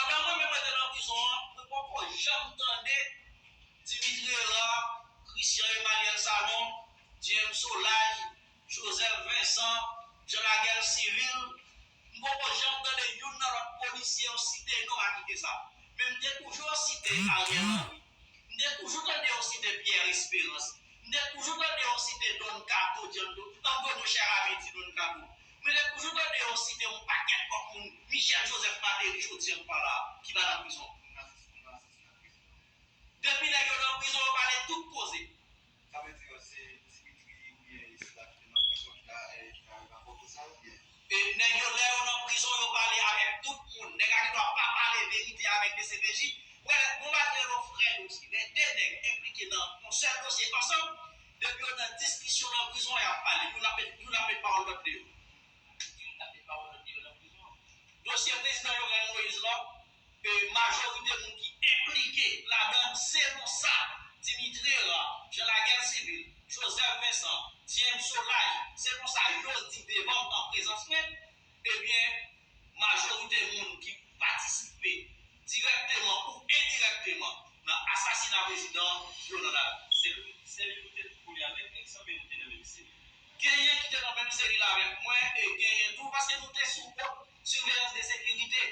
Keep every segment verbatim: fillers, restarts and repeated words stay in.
pandan mwen menm mwen te nan prizon an, mwen poko janm tande Dimitri Hérard, Christian Emmanuel Sanon, James Solages, Joseph Vincent, Jean Laguerre Civil, m poko janm tande youn nan lòt polisye yo site non a ki ke sa. Men m te toujou site Ariel Henry. M te toujou tande yo site Pierre Espérance. M te toujou tande yo site Don Kato, Antonio Cheramier, Don Kato. M te toujou tande yo site yon pakèt lòt moun, Michel Joseph Martelly, jodi a m pa la, ki pa nan prizon. Depi nèg yo nan prizon, yo pale tout koze. Sa vle di, se Dimitri oubyen se la ki te nan prizon ki ta, eh, ki ta rapòte sa oubyen? E nèg yo, lè yo nan prizon, yo pale avèk tout moun. Nèg la gendwa pa pale verite avèk D C P J. Wè, bon, malgre yo frè yo osi, lè de nèg enplike nan yon sèl dosye ansanm, depi yo nan diskisyon nan prizon, y ap pale. Youn ap met, youn ap met pawòl lòt deyò. Youn ap met pawòl lòt deyò nan prizon. Dosye prezidan Jovenel Moïse la, e, majorite moun ki enplike ladan, selon sa Dimitri Hérard, Jean Laguerre Civil, Joseph Vincent, James Solages, selon sa yo di devan m an prezans mwen, ebyen, majorite moun ki patisipe dirèkteman ou endirèkteman nan asasina prezidan an, yo nan lari. Selil, selil ou te koule avèk nèg sa, men nou te nan menm selil? Genyen ki te nan menm selil avèk mwen, e genyen tou, paske nou te sou wòt siveyans de sekirite.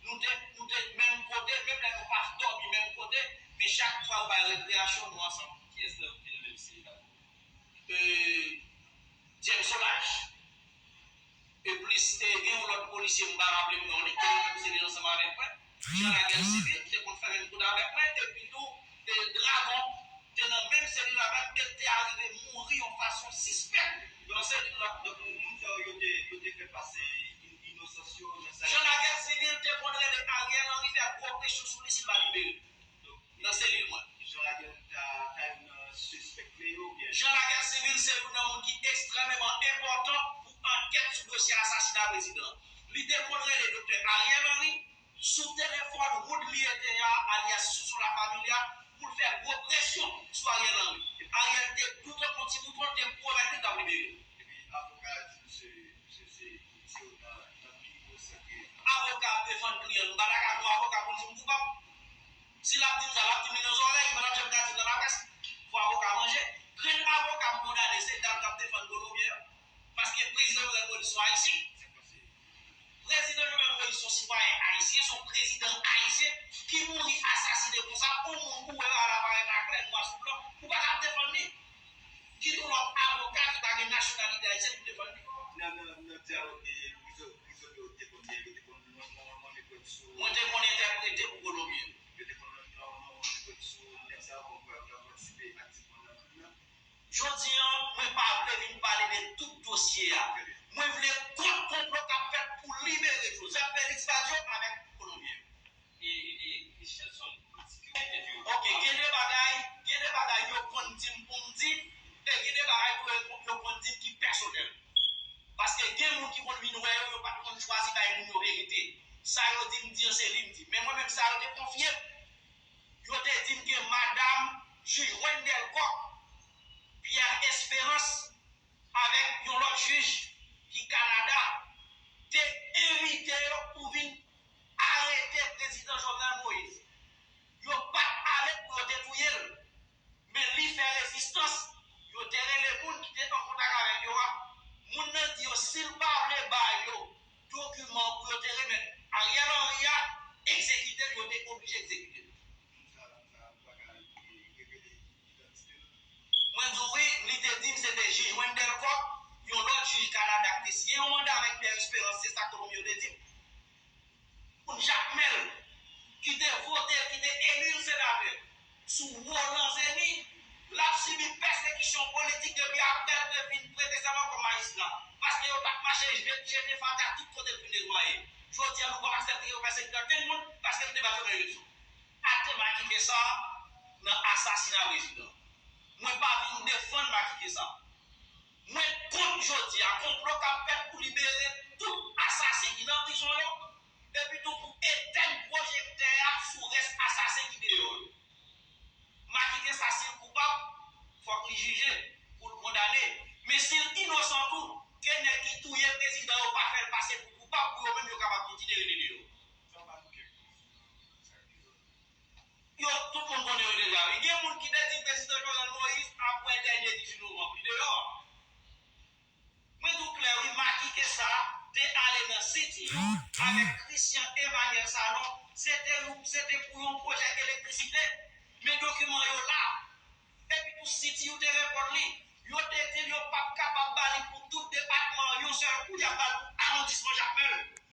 Nou te, nou te menm kote, menm lè nou pa dòmi menm kote, men chak fwa yo bay rekreyasyon, nou ansanm. Kiyès nan yo ki te nan menm selil avè w? E, James Solages, e plis, e, gen yon lòt polisye, m pa raple m non li, ki te nan menm selil ansanm avèk mwen. Jean Laguerre Civil, ki te konn fè menm kout avèk mwen, epi tou, e, Dragon, te nan menm selil avè m, e l te arive mouri yon fason sispèk nan selil la. Donk, moun sa yo, yo te, yo te fè pase in-, inosans yo nan sa yo. Jean Laguerre Civil te konn rele Ariel Henry fè gwo presyon sou li si l pa libere. Donk, nan selil mwen. Jean Laguerre ta, ta youn nan sispèk kle yo, oubyen? Jean Laguerre Civil se youn nan moun ki ekstrèmeman enpòtan pou ankèt sou dosye asasina prezidan an. Li te konn rele Doktè Ariel Henry, sou telefòn Woodly Etea, alyas Sousou La Familia, pou l fè gwo presyon sou Ariel Henry. Ariel te bouton kon ti bouton, l te pwomèt li l t ap libere l. Epi avoka a di misye, misye se, se nan, nan pi gwo sèkre. Avoka ap defann kliyan l, m pa ta ka pran avoka pou l di m koupab. Si l ap di m sa, l ap di m li nan zòrèy, mwen p ap janm ka di l nan laprès. Fò avoka manje. Grenn avoka m kondane, se dam k ap defann Kolonbyen an. Paske prezidan Jovenel Moïse se yon ayisyen. Prezidan Jovenel Moïse se yon sitwayen ayisyen, se yon prezidan ayisyen ki mouri asasinen konsa, yon moun ou wè al aparèt aklè nwa sou blan, ou pa t ap defann li. Kit yon lòt avoka ki pa gen nasyonalite ayisyèn pou defann li. Nan, nan, nan dyalòg, e, prizon, prizon yo te konn gen, yo te konn, mwen, mwen, mwen, mwen te konn sou. Mwen te konn entèprete pou Kolonbyen. Yo te konn, mwen, mwen, mwen te konn sou nèg sa yo, konn kwè yo t ap patisipe aktivman nan, nan Jodi a, mwen pa vle vin pale de tout dosye a. Mwen vle kont konplo k ap fèt pou libere Joseph Félix Badio avèk Kolonbyen. E, e, e, Richelson, ki yo te di yo? Ok, gen de bagay, gen de bagay yo konn di m pou m di, e gen de bagay tou yo, yo konn di m ki pèsonèl. Paske gen moun ki konn vin wè yo, yo pa t konn chwazi bay moun yo verite. Sa yo di m di an, se li m di. Men mwen menm, sa yo te konfye m. Yo te di m ke madanm jij Wendelle Coq, Pierre Espérance, avèk yon lòt jij ki Kanada, te envite yo pou vin arete prezidan Jovenel Moïse. Yo pa t ale pou yo te touye l. Men li fè rezistans, yo te rele moun ki te an kontak avèk yo a. Moun nan di yo si l pa vle ba yo dokiman pou yo te remèt Ariel Henry a, egzekite l, yo te oblije egzekite l. Mwen di w wi, li te di m se te jij Wendelle Coq, yon lòt jij Kanada ki te siyen yon manda avèk Pierre Espérance, se sa Kolonbyen yo te di m. Pou Jakmèl, ki te vote l, ki te eli l senatè sou Roland Zeni, l ap sibi pèsekisyon politik depi apre l te fin prete sèman kòm majistra. Paske yo t ap mache jete fatra tout kote l fin netwaye. Jodi a, nou p ap aksepte yo pèsekite okenn moun, paske Debat yo nan eleksyon. Atè Macky Kessa nan asasina prezidan. Mwen pa vin defann Macky Kessa. Mwen kont jodi a konplo k ap fèt pou libere tout asasen ki nan prizon yo, epi tou pou etenn pwojektè a sou rès asasen ki deyò yo. Macky Kessa, si l koupab, fòk li jije pou l kondane. Men si l inosan tou, ke nèg ki touye prezidan yo pa fè l pase pou koupab pou yo menm yo kapab kontinye rete deyò. Yo, tout moun konnen yo deja. Gen moun ki te di prezidan Jovenel Moïse apre dènye dizuit novanm li deyò. Mwen di w klè wi, Macky Kessa te ale nan C T U avèk Christian Emmanuel Sanon, se te yon, se te pou yon pwojè elektrisite. Men dokiman yo la. Epi tou C T U te reponn li, yo te di l yo p ap kapab ba li pou tout depatman an yon sèl kou, y ap ba l pou awondisman Jakmèl.